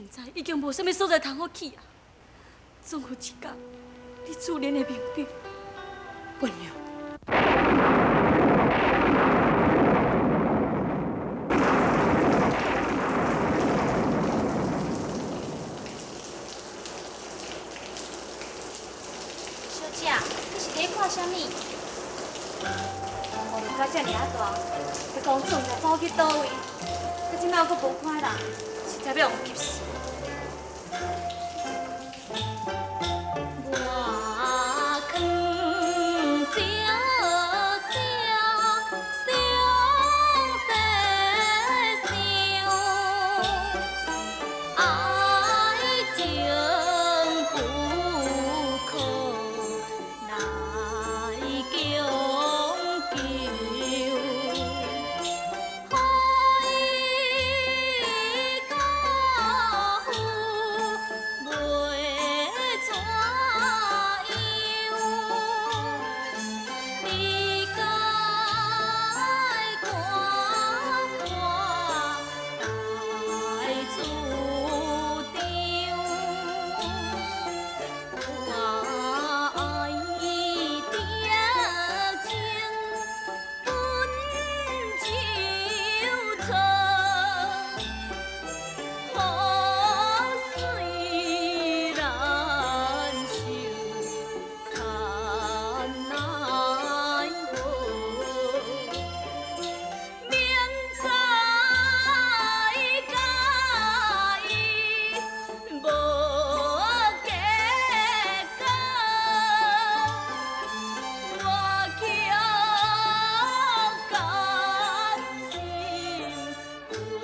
明知已經無啥物所在通好去啊，總有一天，你自然會明白。溫娘。小姐，你是咧看啥物？误入到遮爾啊大，这公主毋知走去佗位，到這擺閣無看人，實在欲予急死。我藏小姐相世想，愛情不可來強求，何以家父袂怎樣？你該看我大主張，我愛定情本就錯，何時難受堪奈何？明知佮伊無結果，我卻甘心為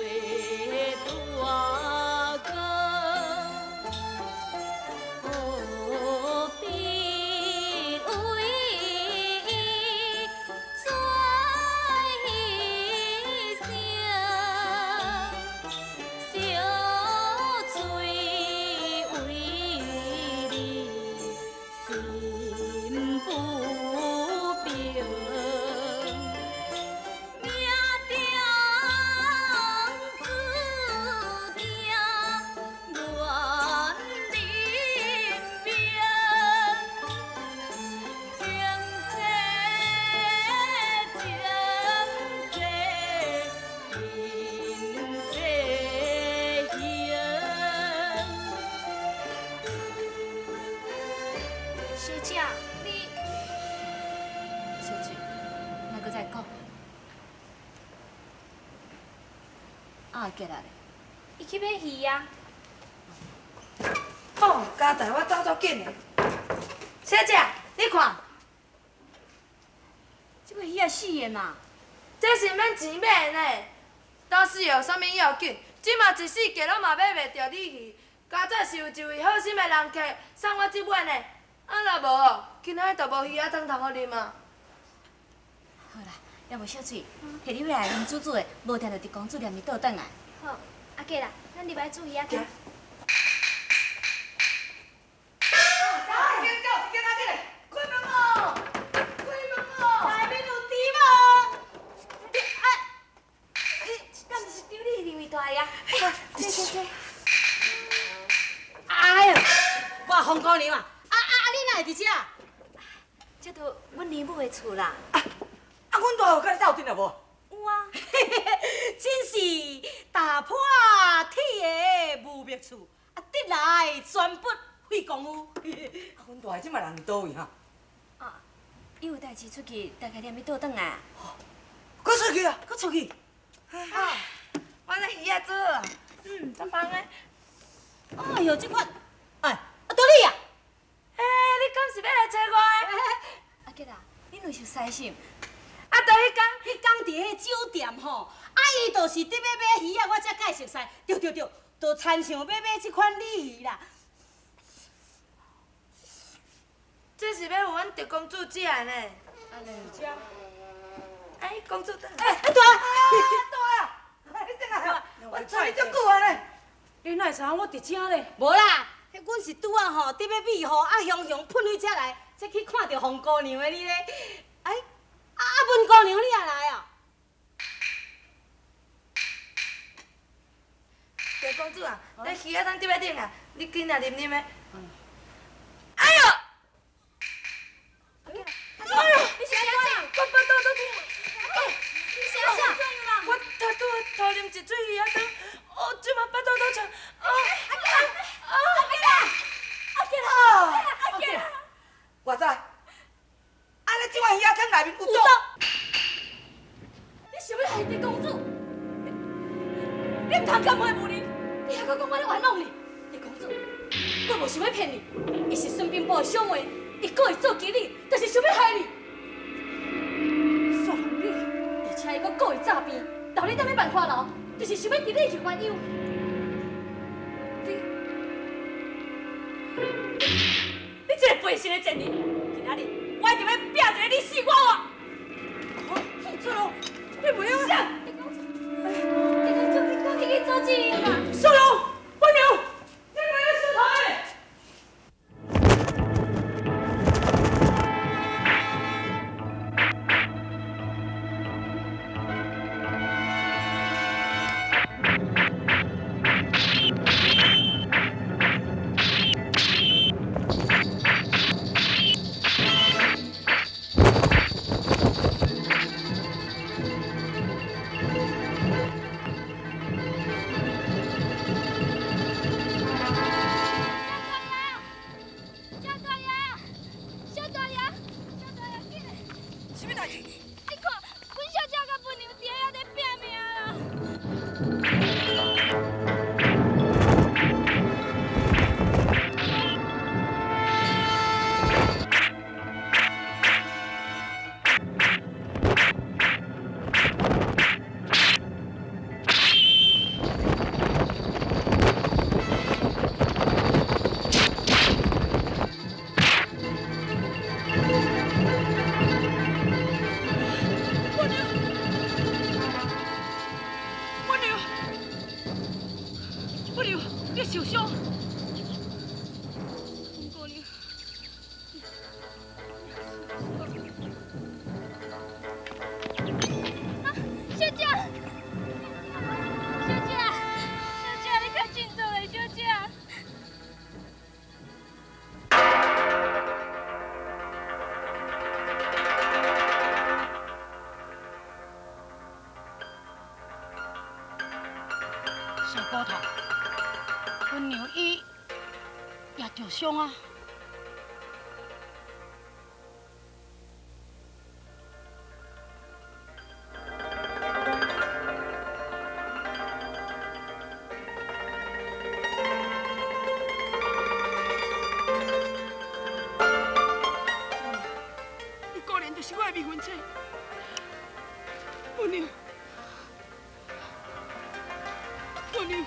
大哥。何必為伊做犧牲？小翠為你心不平，命中注定怨人命。情世情世今世行。小姐，你小水，莫閣再講。阿杰啊咧，伊去買魚啊。哦，家財我走足緊的。小姐，你看，這尾魚仔死的嘛？這是免錢買的呢。當時有啥物要緊？這馬一世界攏嘛買袂著鯉魚。佳哉是有一位好心的人客送我這尾呢。啊，若無，今仔日就無魚仔湯通予啉啊。好啦，猶無小水，提你回來啉煮煮的，無定就佇公主念伊倒轉來。好，阿杰啦，咱入來煮魚仔湯。一間到一間啊，緊來，開門哦！開門哦！內面有豬無？啊，敢毋是丟你認為大呀？這這這。哎呦，我馮姑娘啊，啊啊啊！你哪會佇遮？這都阮姨母的厝啦。啊，阮大有佮你鬥陣了無？有啊。真是打破鐵的無覓處，啊，得來全不費功夫。啊，阮大這擺人佇佗位哈？啊，伊有代誌出去，大概連伊倒轉來。閣出去啊？閣出去？啊，我這魚仔煮啊，足香的。哎呦，這款，哎，啊，倒你啊！欸，你敢是欲來揣我的？阿杰啊，你若熟似是？啊，就彼工，彼工佇彼酒店吼，啊，伊就是佇欲買魚仔，我才佮伊熟似。對對對，就親像欲買這款鯉魚啦。這是欲予阮卓公主食的呢。按呢？食。哎，公主轉來。欸，大，大，你轉來啊！我揣你足久啊咧。你哪會知影我佇遮咧？無啦，阮是拄仔吼，佇欲米雨啊，雄雄噴去遮來，才去看著馮姑娘的你咧。哎，啊啊，文姑娘你也來哦？對公主啊，这鱼仔汤伫咧顶啊，你紧来啉啉的。哎呦！哎呦！你是按怎？我腹肚都痛。你是按怎？我头拄仔偷啉一嘴鱼仔汤，哦，这马腹肚都痛。哦，阿吉啊！阿吉啊！阿吉，我知。按呢这碗鱼仔汤内面有毒。你想欲害狄公主？你毋通甘爱无仁，你还阁讲我咧冤枉你？狄公主，我无想欲骗你，伊是孙兵部的小妹，伊故意做妓女，就是想欲害你。雪红你，而且伊阁故意诈病，留你踮咧万花楼，就是想欲伫你去鸳鸯。你这个背信的贱人，今仔日我一定欲拼一个你死我活！雪红，你袂用啥？狄公主，狄公主，你赶紧去阻止伊啦！雪红，温娘，你袂用小台。小大爷，小大爷，小大爷，紧来！啥物代志？你看，阮小姐佮文娘伫遐咧拼命啦！温娘，温娘，温娘，你受伤？红姑娘，啊，小姐，小姐，小姐，你较振作咧，小姐。小骨头，阮娘伊也著伤啊。你果然就是我的未婚妻，温娘，温娘，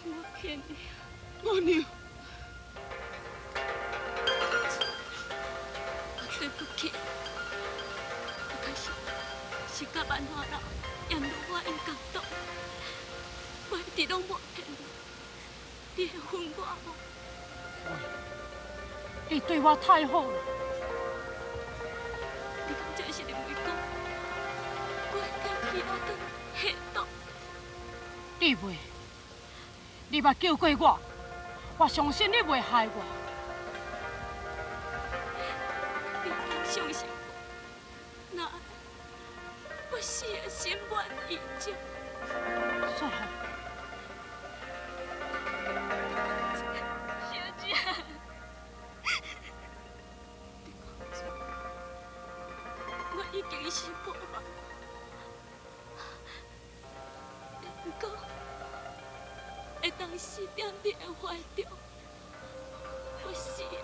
我骗你，温娘，我对不起。我确实是佮万花楼，也毋过我应该懂。我一直拢无骗你，你会恨我无？你对我太好了，你敢真是认为讲，我会踮鱼仔汤下毒？你袂，你捌救过我，我相信你袂害我。你通相信我，那我死的心满意足。雪红，小姐，我已经是破梦，不过会当死踮你的怀中，我死的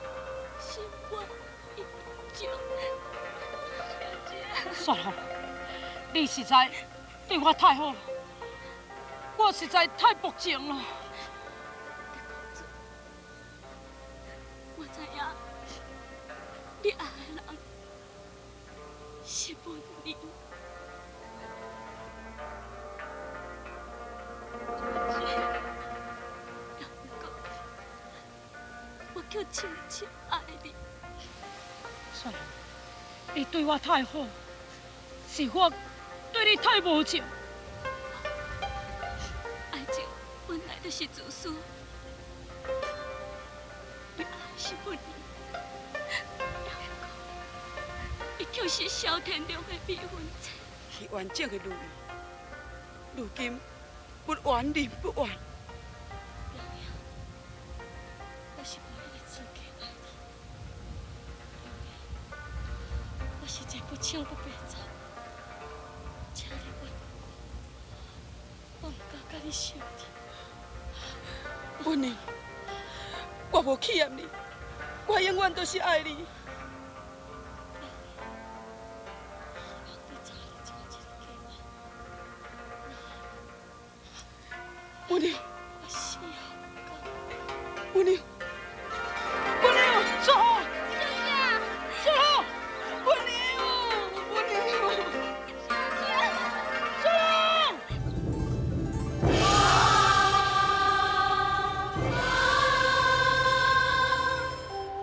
心满意足。小姐，雪红，你实在对我太好了，我实在太薄情了。我知影你爱的人是文娘。也毋过，我却深深爱你。雪红，你对我太好，是我对你太无情。就是自私，伊爱是文娘，伊却是萧天良的未婚妻。是完整的如意，如今不完人不完。娘娘，我是无彼个资格爱你，因为我是一个不唱不白走，请你原谅我，我毋敢佮你相认。文娘，我无欺骗你，我永远都是爱你。文娘，我死也毋甘。文娘，文娘，说好，小姐，说好，文娘，文娘，小姐，说好。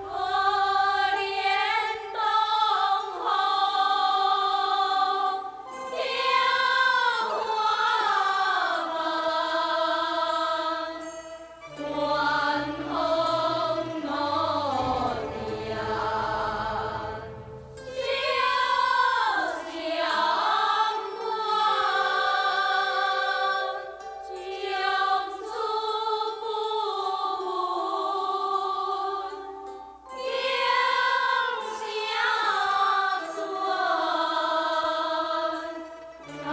可怜东风飘花梦，晚风落定小相关，将此不闻应声传，残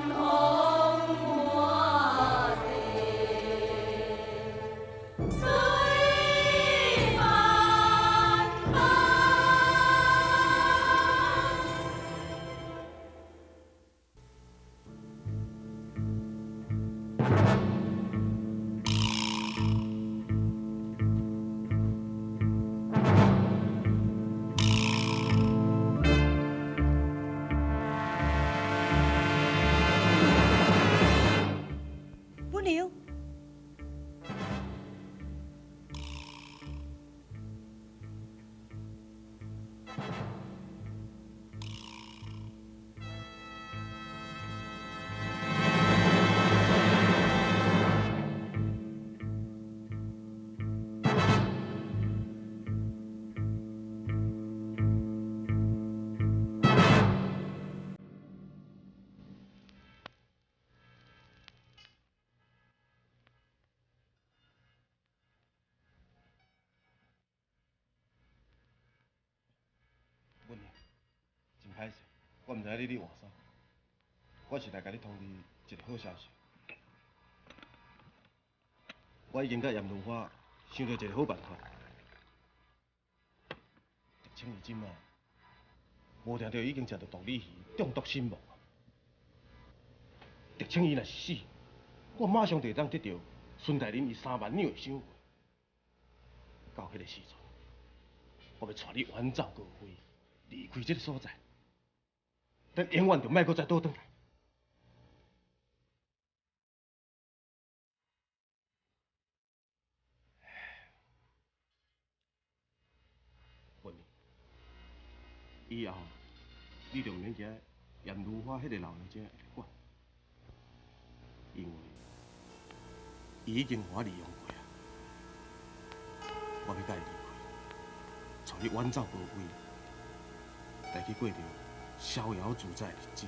红满地泪斑斑。文娘，文娘，真歹势，我毋知影你咧换衫，我是来共你通知一个好消息。我已经佮严如花想到一个好办法。狄青伊这马无定著已经食著毒鲤鱼，中毒身亡。狄青伊若是死，我马上就会当得著孙大林伊3万两的赏金。到彼个时阵，我欲带你远走高飞，离开这个所在，咱永远就莫阁再倒转来。文娘，以后你就毋免惊严如花彼个老妖精会来管，因为伊已经予我利用过啊。我欲佮伊离开，带你远走高飞，来去过著逍遥自在的日子。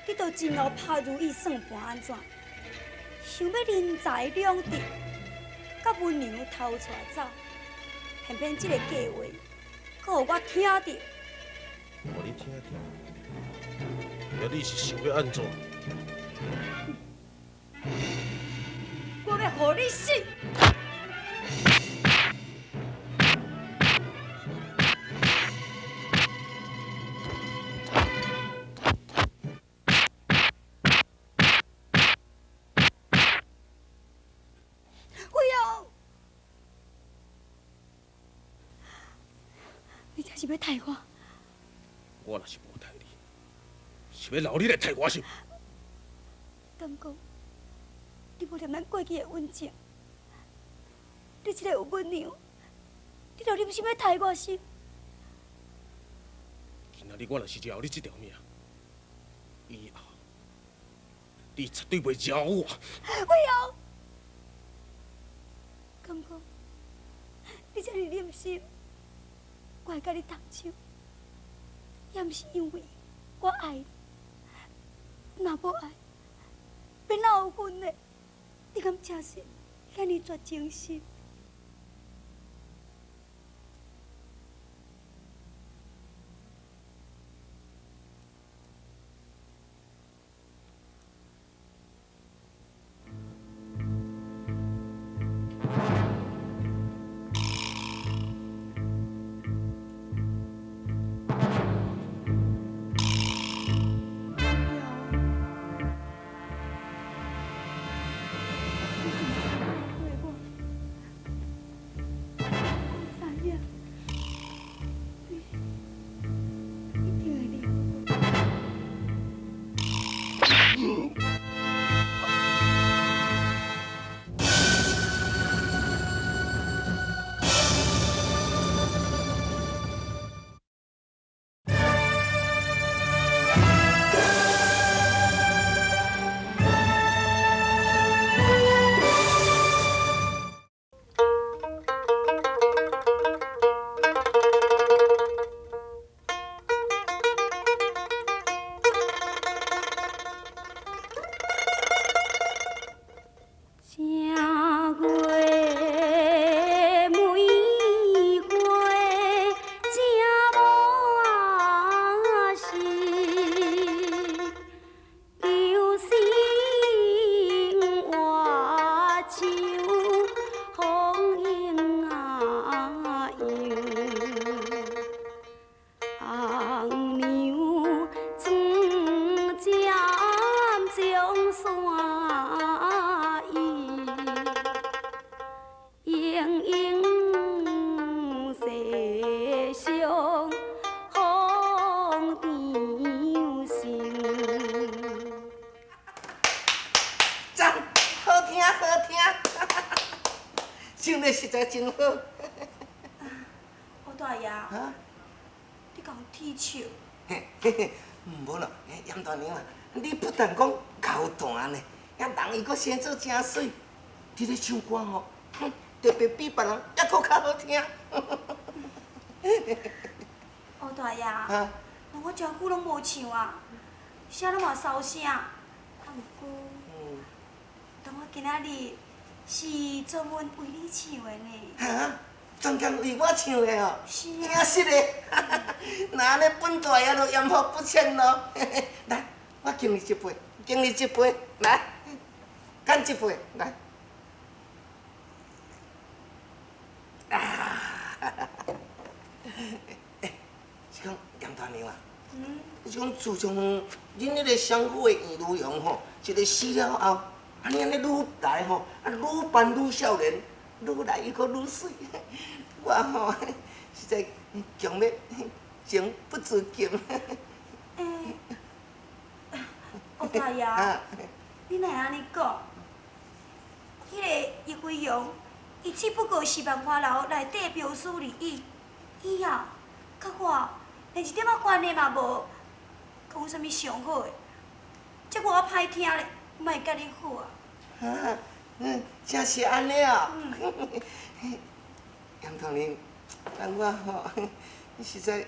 你都真会拍如意算盘按怎？想欲人财两得，佮文娘偷带走，偏偏这个计划，阁予我听著。予你听著，啊，你是想欲按怎？我欲予你死！辉勇，你这是欲刣我？我若是无刣你，是欲留你来刣我是？倒敢講，你無念咱過去的恩情？你這個有阮娘，你就忍心欲刣我心？今仔日我若是饒你這條命，以後你絕對袂饒我。魏后，敢講，你這呢忍心，我會佮你動手，也毋是因為我愛你，若無愛，欲哪有分呢？你敢真是遐呢絕情心？唱得實在真好。吴大爺，你共踢手？嘿嘿嘿，無啦，嚴大娘啊，你不但講𠢕彈呢，遐人伊閣生做誠媠，你咧唱歌吼，特別比別人猶閣較好聽。吳大爺，我真久攏無唱啊，聲攏嘛收聲。啊，毋過，當我今仔日是專門為你唱的呢。哈？專工為我唱的哦？是啊。真實的，那按呢本大爺就鹽福不淺咯。來，我敬你一杯，敬你一杯，來，乾一杯，來。啊！是講嚴大娘啊，是講自從恁彼個相府的顏如蓉吼，一个死了後，啊你按呢愈來吼，啊愈扮愈少年，愈來伊閣愈媠，我吼實在強欲情不自禁。吳大爺，你哪會按呢講？彼个葉飛揚，伊只不過是萬花樓內底表叔而已，伊啊，佮我連一點仔關係嘛無，講有啥物上好的？這我歹聽咧，莫佮你好啊。啊，真是按呢哦。嚴大人，但我吼，實在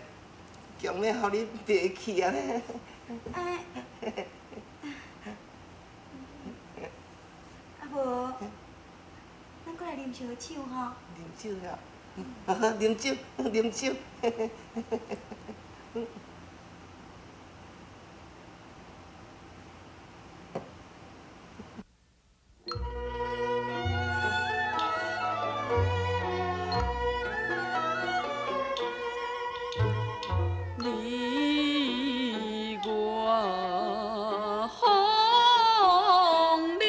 強欲予你袂去啊咧。啊無，咱閣來啉燒酒吼。啉酒了，好，啉酒，啉酒。你我風涼。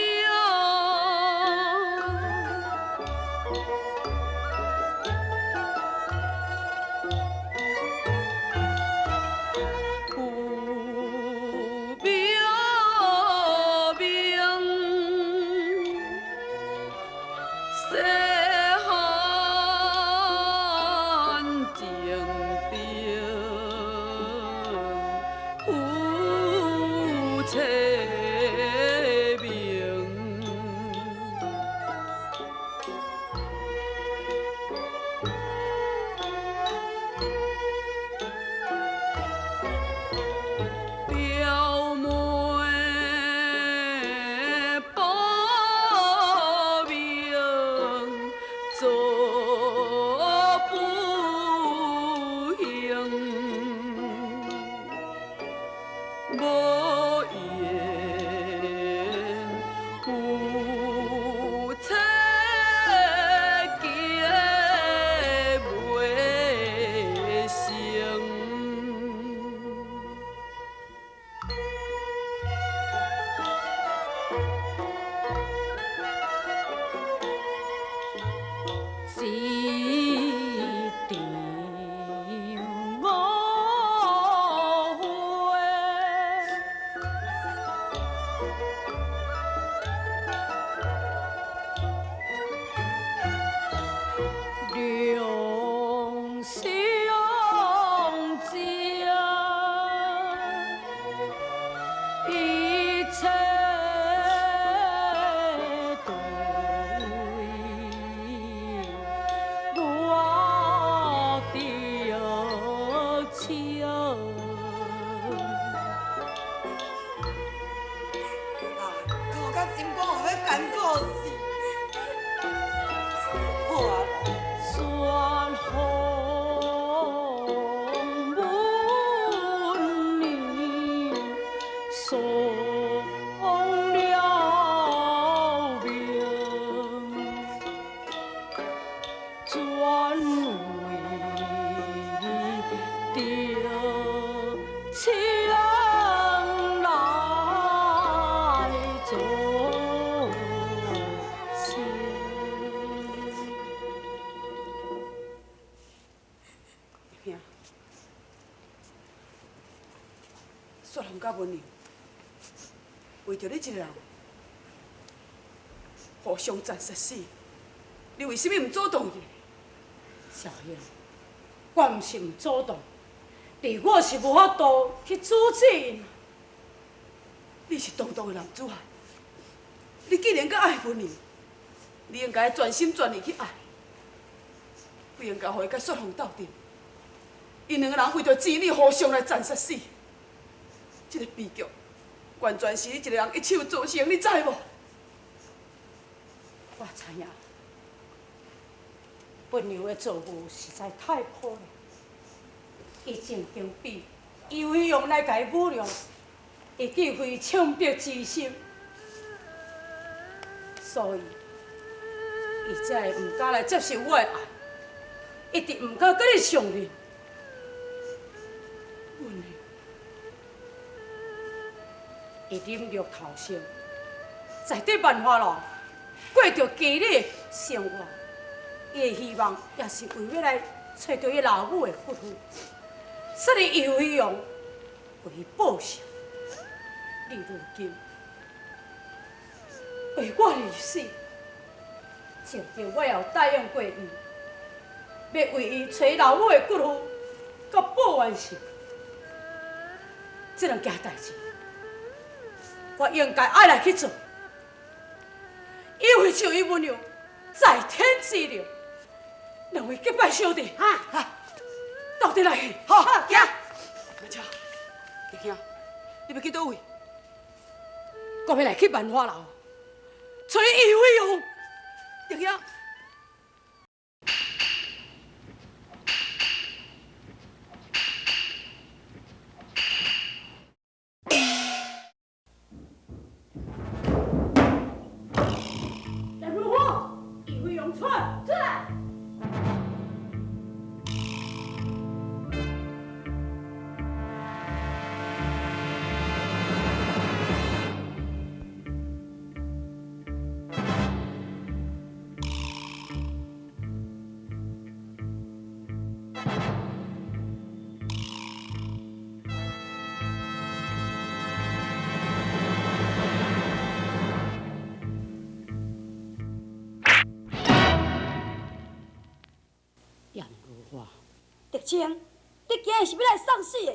切明。表妹报名做不行，无缘夫妻结袂成。一场误会，两相情，一切对我著笑。顾甲心肝有欲艰苦死。好啊，雪风文年丧了命，转为著情来作声。兄，雪红佮文娘，为著你一个人，互相残杀死，你为啥物毋阻挡伊？小英，我毋是毋阻挡，而我是无法度去阻止𪜶。你是堂堂的男子汉，你既然佮爱文娘，你应该全心全意去爱，不应该予伊佮雪红斗阵。𪜶两个人为著钱，你互相来残杀死，这个悲剧完全是你一个人一手造成，你知无？我知影，文娘的遭遇实在太苦了，伊曾经比伊为用来共伊侮辱，伊既非枪毙之心，所以伊才会毋敢来接受我的爱，一直毋敢佮你相认。文娘，伊忍辱偷生，在伫万花楼过著妓女的生活，伊的希望也是为欲来揣著伊老母的骨灰，所以伊有希望为伊报仇。你如今为我而死，曾经我也有答应过伊，欲为伊揣老母的骨灰，佮报完仇。这两件代志，我应该爱来去做，因为像伊温柔在天之灵，两位结拜兄弟，哈，斗阵来去，好，行。阿超，弟兄，你欲去佗位？我欲来去万花楼，揣伊为用。弟兄。叶如花，伊为用出来，出来。叶如花，德清，你今日是欲来送死的？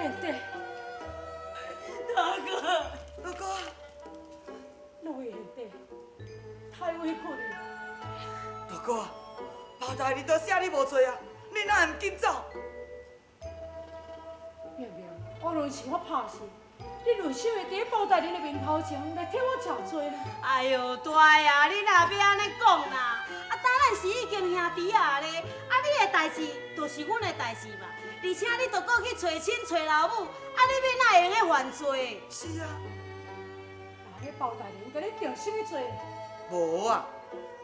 贤弟，大哥，大哥，两位贤弟，太委屈你。大哥，包大人都写你无罪啊，你哪会毋紧走？明明，无论是我拍死，你为啥会伫包大人的面头前来替我食罪呢？哎哟，大爷，你若欲按呢讲啦，啊，当咱是已经兄弟仔咧，啊，你的代志就是阮的代志嘛。而且你都阁去揣亲揣老母，啊，你欲哪会用得犯罪？是啊。啊，彼包大人共你定什么罪？无啊，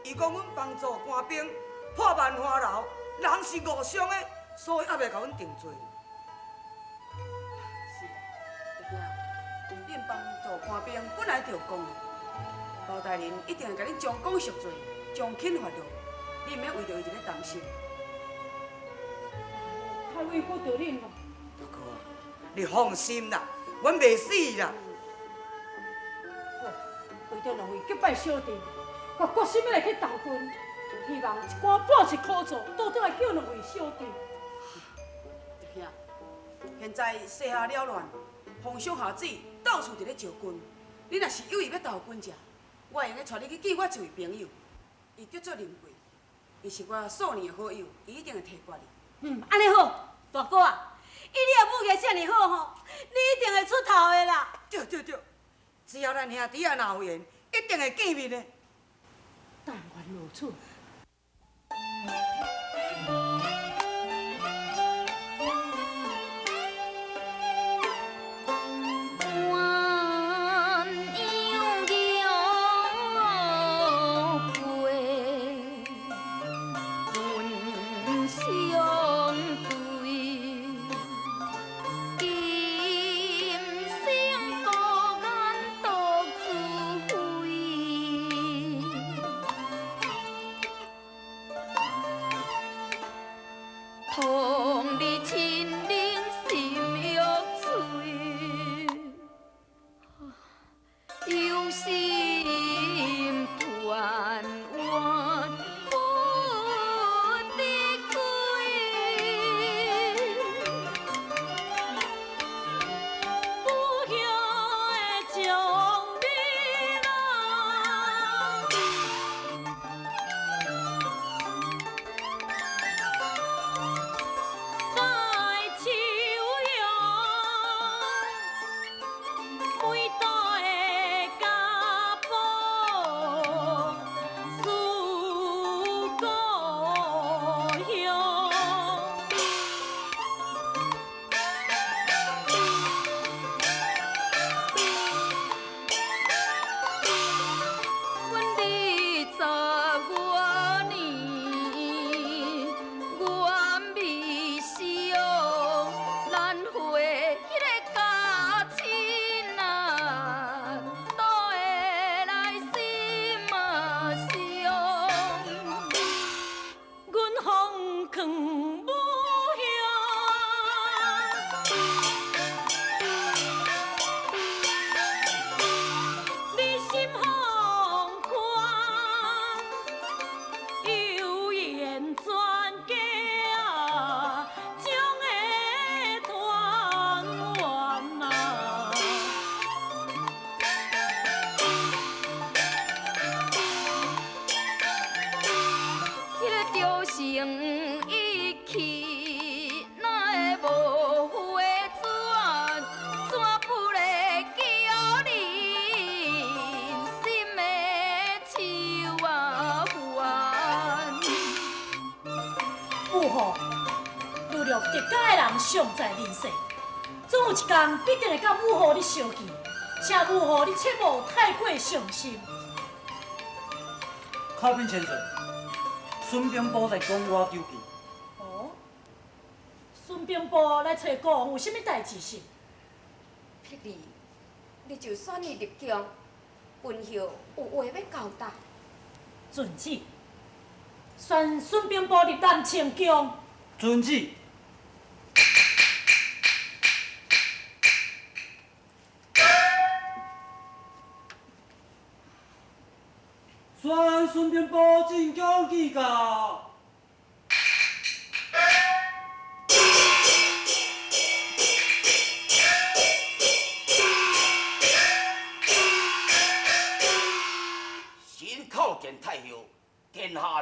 伊讲阮帮助官兵破万花楼，人是误伤的，所以犹未共阮定罪。是啊，大兄，恁帮助官兵本来就有功的，包大人一定会共恁将功赎罪，将轻发落，你毋免为著伊一个担心。太委屈著恁咯。大哥，你放心啦，阮袂死啦。好，为著两位结拜小弟，我决心欲来去投军，希望一官半职可做，倒转来救两位小弟。大兄，现在西夏了乱，风霜下水，到处伫咧招军。你若是有意欲投军者，我会用得带你去见我一位朋友，伊叫做林贵，伊是我数年的好友，伊一定会提拔你。嗯，按呢好，大哥啊，以你的武艺遮尔好吼，你一定会出头的啦。对对对，只要咱兄弟仔若有缘，一定会见面的。但愿如此。尚在人世，总有一天必定会佮母后你相见，请母后你切莫太过伤心。靠禀千岁，孙兵部在宫外求见。哦，孙兵部来揣国王有啥物代志是？碧儿，你就选伊入宫，本后有话欲交代。遵旨，选孙兵部入南清宫。遵旨。选孙兵部进宫见驾。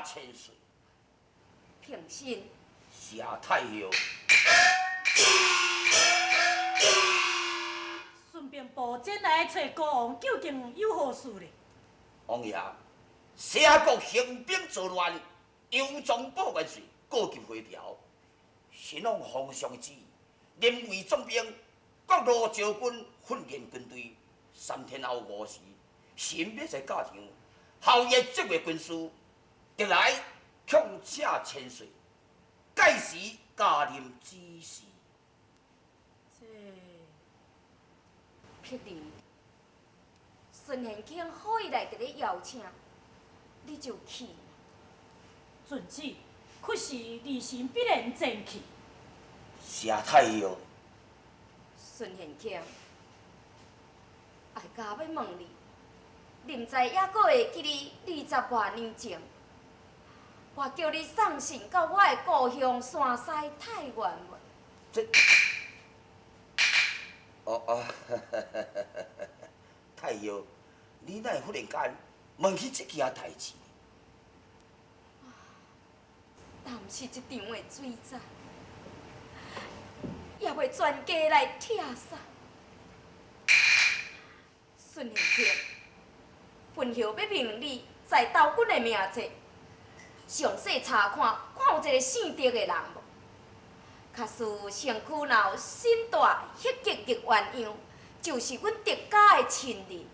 千岁。平身。谢太后。孙兵部前来找国王，究竟有何事呢？王爷，西国兴兵作乱，尤宗保元帅告急回朝，神往皇上的旨意，临危总兵各路招军训练军队，3天后午时，神要在教场，候约这位军师，特来劝请千岁，届时驾临指示。这碧儿，孙贤卿好意来伫咧邀请，你就去。遵旨，可是儿臣必然前去。谢太后。孙贤卿，哀家欲问你，你毋知犹阁会记你20外年前，我叫你送信到我的故乡山西太原无？这，哦哦，太后，你哪会忽然间问起这件代志？但毋是这场的水灾，也袂全家来拆散。孙贤卿，本后要命你在投军的名册，详细查看，看有一个姓狄的人无？假使身躯若有新大血结的鸳鸯，就是阮狄家的亲人。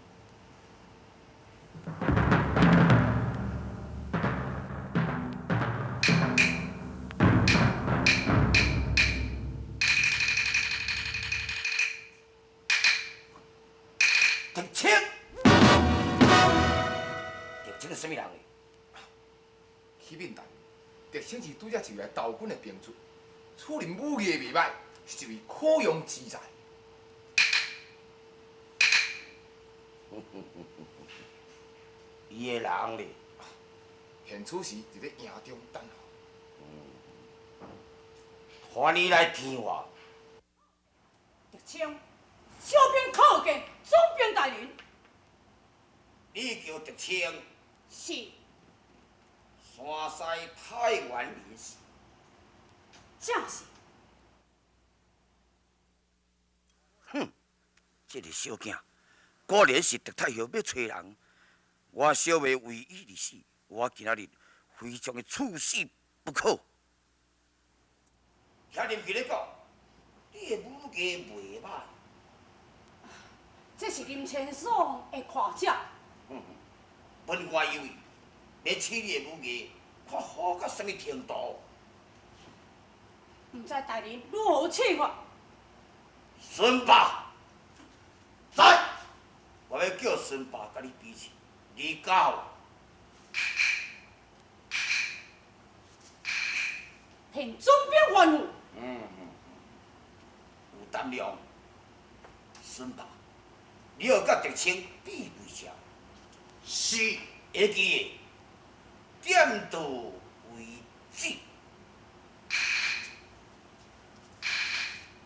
狄青，狄青是啥物人呢？启禀大人，狄青是拄才一位投军的兵卒，处理武艺袂歹，是一位可用之才。伊的人咧？现此时伫咧营中等候。传伊来听话。狄青，小兵叩见总兵大人。你叫狄青？是。山西太原人士。正是。哼，这个小囝，果然是狄太后欲揣人。我小妹为伊而死，我今仔日非将伊处死不可。听林奇咧讲，你的武艺袂歹。这是林先生的夸奖。本官以为，欲试你的武艺，看好到啥物程度。毋知大人如何试法？孙爸，在，我欲叫孙爸佮你比试，你教。听总兵吩咐。有胆量，孙爸，你欲佮狄青比对下，是，会记的，点到为止。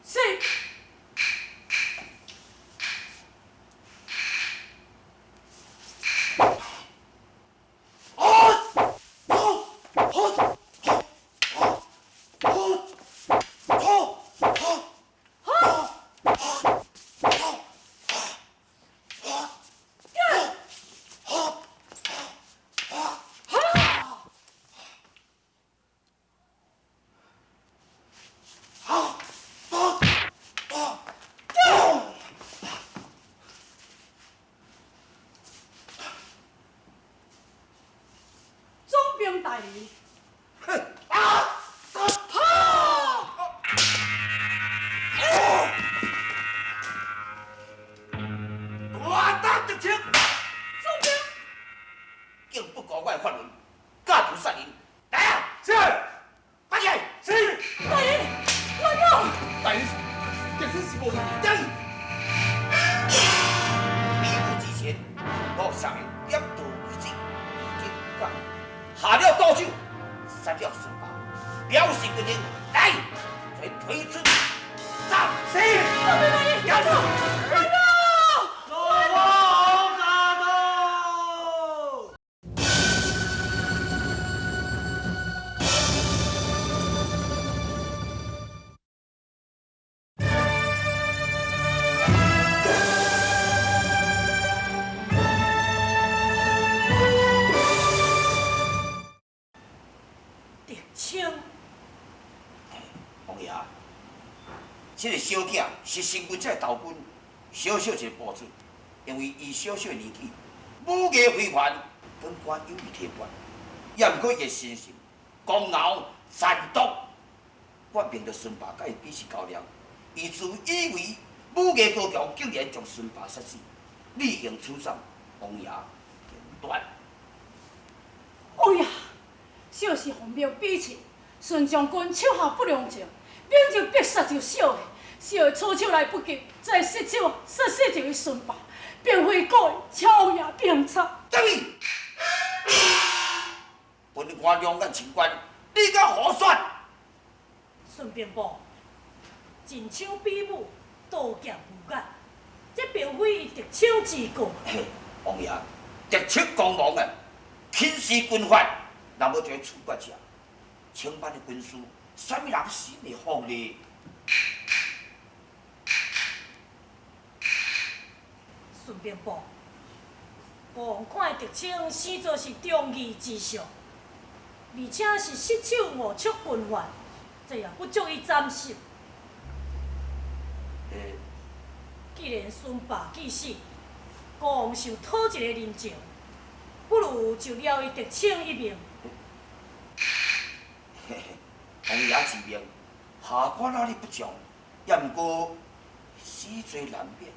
是。大人，哼！啊！大胆狄青，总兵，竟不顾我的法轮，教徒杀人，来啊！是。八戒，是。大人，慢走。大人，狄青是无等。比武之前，我下面点到为止，已经讲。下了毒手，杀了孙爸，表示决定。来，再推出斩。是。大人，慢走！慢走！慢走！這个小囝是身阮這个投军小小一个部子，因为伊小小的年纪，武艺非凡，本官有意提拔，也毋过伊的身形、刚敖、善毒，我命著孙爸佮伊比试较量，伊自以为武艺高强，竟然将孙爸杀死，理应处斩，王爷评断。王爷，小是奉命比试，孙将军手下不良将，免就必杀就小的，小的出手来不及，才失手杀死一位孙爸，并非故意，请王爷明察。等于，本官两眼清官，你敢胡说？孙兵部，尽手比武，刀剑无眼，这并非伊得手之过。嘿，王爷，得手光芒啊，轻视军法，若无一个处决者，清班的军师，啥物人心会服呢？孙兵部，国王看得清，生做是忠义之相，而且是失手误触军法，这也不足以斩首。既然孙爸既死，国王想讨一个人情，不如就饶伊得逞一命。嘿嘿，王爷之命，下官哪里不从？也毋过死罪难免，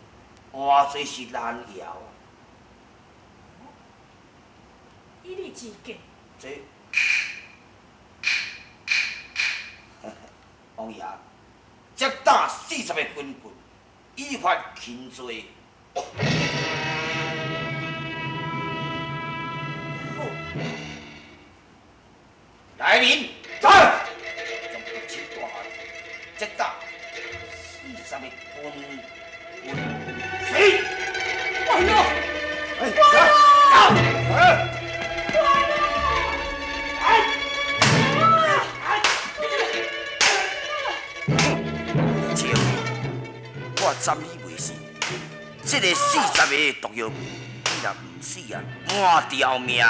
活罪是难饶啊！以你之见，这，王爷，这打40个军棍，依法轻罪。好。来人，在，将得手带下来，这打40个军棍，死！完了！哎，来，来！我斩你袂死，这个40个毒药，你若毋死啊，半条命！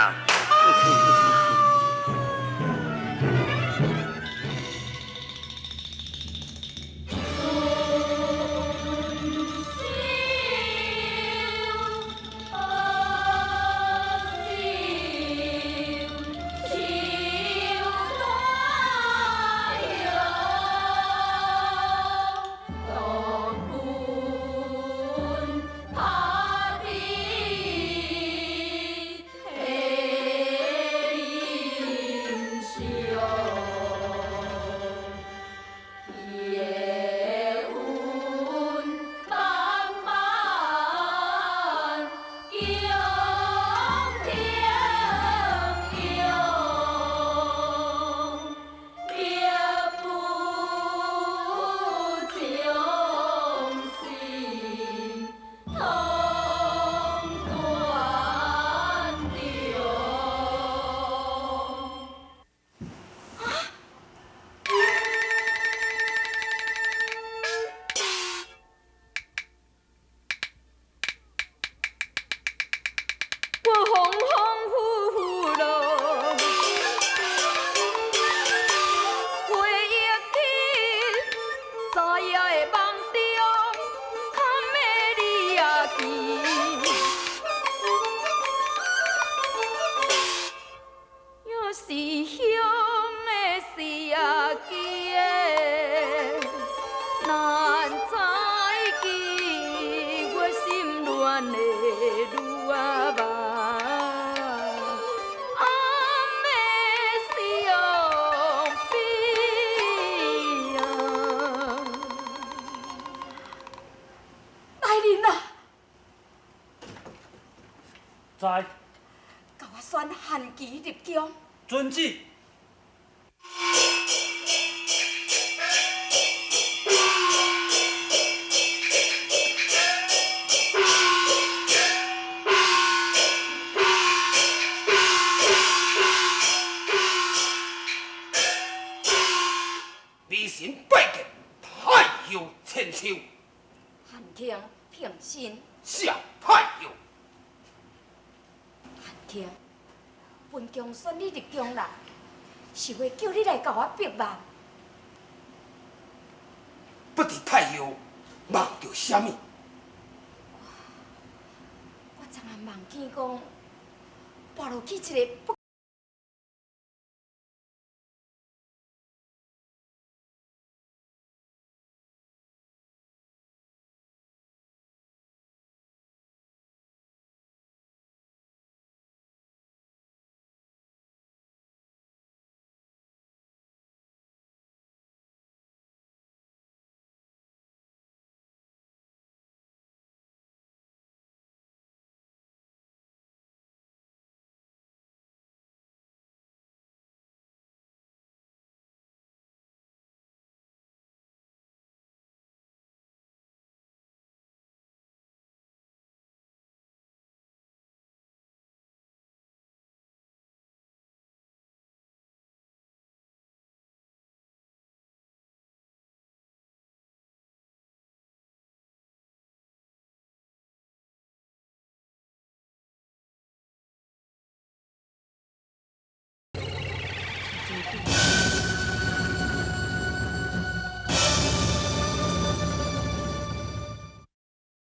在。共我选韩琦入宫。遵旨。微臣拜见太后千秋。韩卿平身。谢太后。韩卿，本宫选你入宫来，是为叫你来共我逼梦。不知太后梦著啥物？我昨暗梦见讲，跋落去一个不。